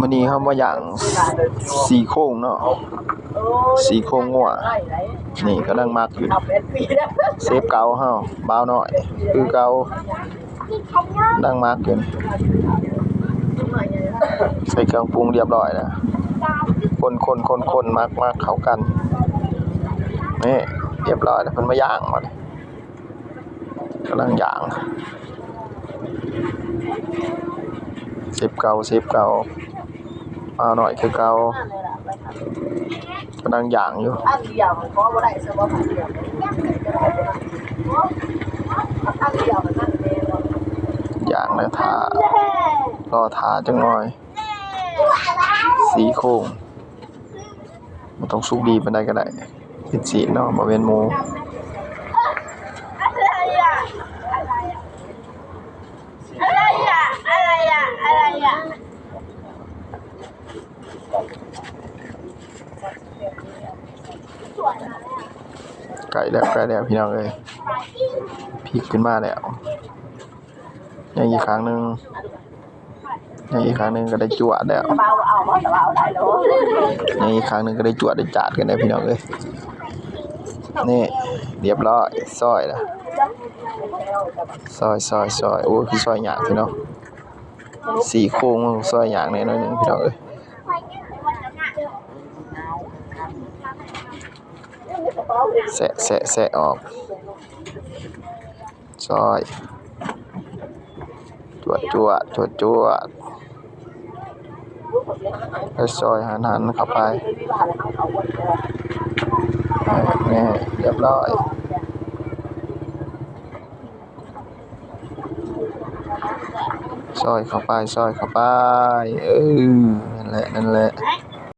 ມື້ນີ້ເຮົາມາຍ່າງຊີ້ໂຄງເນາະ ຊີ້ໂຄງງົວ ນີ້ກຳລັງໝັກຢູ່ ເຊຟເກົ່າເຮົາ ບ່າວນ້ອຍ ຄືເກົ່າ ກຳລັງໝັກຢູ່ ໃສ່ເຄື່ອງປຸງຮຽບຮ້ອຍແລ້ວ ຄົນໆໆໆ ໝັກໆ ເຂົ້າກັນ ນີ້ ຮຽບຮ້ອຍແລ້ວ ເພິ່ນມາຍ່າງບັດນີ້ ກຳລັງຍ່າງ ເຊຟເກົ່າ ເຊຟເກົ່າ ບ່າວນ້ອຍຄືເກົ່າ ກຳລັງຍ່າງຢູ່ ອັນດຽວມັນກໍບໍ່ໄດ້ຊະບໍ່ ອັນດຽວ ອັນດຽວມັນນັ້ນແມ່ນບໍ່ ຍ່າງແລ້ວຖ້າ ລໍຖ້າຈັກໜ່ອຍ ຊີ້ໂຄງ ບໍ່ຕ້ອງສຸກດີປານໃດກໍໄດ້ ເປັນຊີ້ນເນາະ ບໍ່ແມ່ນໝູ ໃກ້ແລ້ວ ໃກ້ແລ້ວ ພີ່ນ້ອງເອີຍ ພິກຂຶ້ນມາແລ້ວ ຍັງອີກຂ້າງໜຶ່ງ ຍັງອີກຂ້າງໜຶ່ງກໍໄດ້ຈວດແລ້ວ ຍັງອີກຂ້າງໜຶ່ງກໍໄດ້ຈວດໄດ້ຈາດກັນແລ້ວ ພີ່ນ້ອງເອີຍ ນີ້ ຮຽບຮ້ອຍ ຊອຍລະ ຊອຍ ຊອຍ ຊອຍ ໂອ້ ຄືຊອຍຍາກແທ້ເນາະ ຊີ້ໂຄງມັນຊອຍຍາກແດ່ໜ້ອຍໜຶ່ງ ພີ່ນ້ອງເອີຍ ແຊະ ແຊະ ແຊະອອກ ຊອຍ ຈວດ ຈວດ ຈວດ ຈວດ ໄປ ຊອຍ ຫັນ ຫັນເຂົ້າໄປ ນີ້ ຮຽບຮ້ອຍ ຊອຍເຂົ້າໄປ ຊອຍເຂົ້າໄປ ເອີ ນັ້ນແຫຼະ ນັ້ນແຫຼະ.